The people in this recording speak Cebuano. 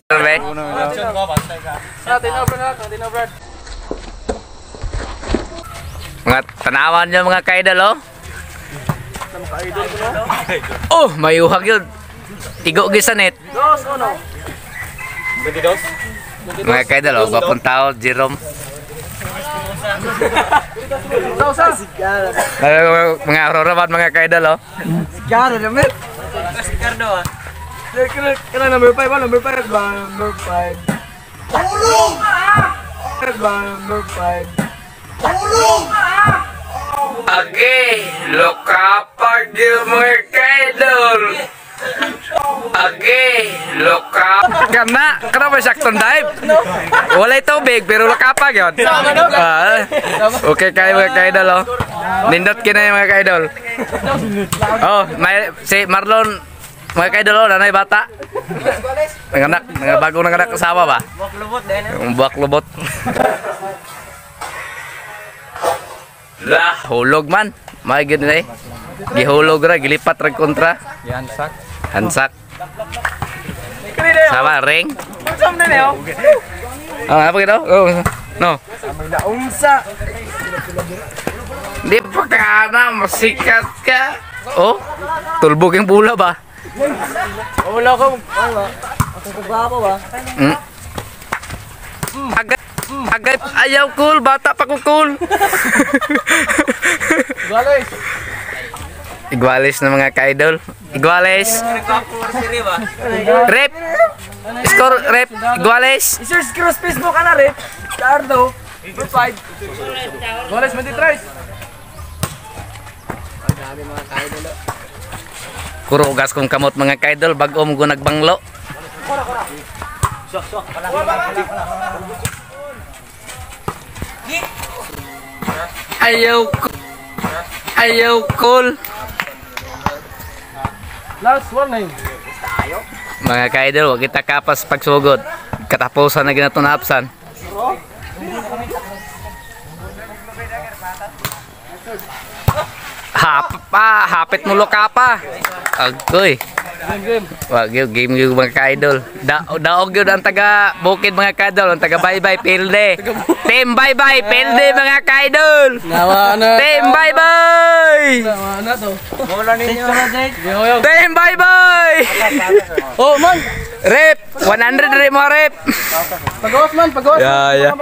Be. Mga tanawan nyo mga kaidol, oh. Oh, mayuhag yun. Tigo gyud sa net. Mga kaidol, oh, gwapong tao, Jerome. Mga aurora ba mga kaidol, oh. Sigara na met. Ricardo ah. Kana number 5 ba? Number 5 ba? Number 5. Tulong! Ba? Number 5. Age, lokapag yung mga kaidol. Age, lokapag. Kana, kana ba sakton dive? Walay tubig, pero lokapag yun. Ah, okay kayo mga kaidol, oh. Nindot kina yung mga kaidol. Oh, may, si Marlon, mga kaidol, oh, nanay bata. Nanganak, bagong nanganak asawa ba? Buwak lubot din. Buwak lubot. Lah, hulog man. May gud na eh. Gihulog ra, gilipat ra kontra. Hansak. Hansak. Sama ring. Unsa man oh? Ah, apa gitu? Oh, no. Unsa? Di pa ka na, masikat ka. Oh, tulbog yung bula ba? Wala ko. Ako kugwapo ba? Mm. Agay, agay, ayaw cool, bata pa ko cool. Iguales. Iguales na mga ka-idol. Iguales. Rep. Score rep. Iguales. I-search cross Facebook ka na rep. Ricardo. Number 5. Iguales 23. Ang dami mga ka-idol. Kurugas kong kamot mga ka-idol bag-o mo nagbanglo. Ayaw ayaw cool. Last warning. Mga ka-idol, wag kita kapas pagsugod. Katapusan na ginato na hapsan. Hap pa, hapit mo luka pa. Agoy. Wag yun, game yun mga ka-idol. Daog yun ang taga bukid mga ka-idol, ang taga bye-bye pilde. Team bye-bye pilde mga ka-idol. Nawa na. Team bye-bye. Nawa na to. Bola ninyo. Team bye-bye. Oh man, Rep, 100 rep mo rep. pag-off man, pag-off. Yeah, yeah.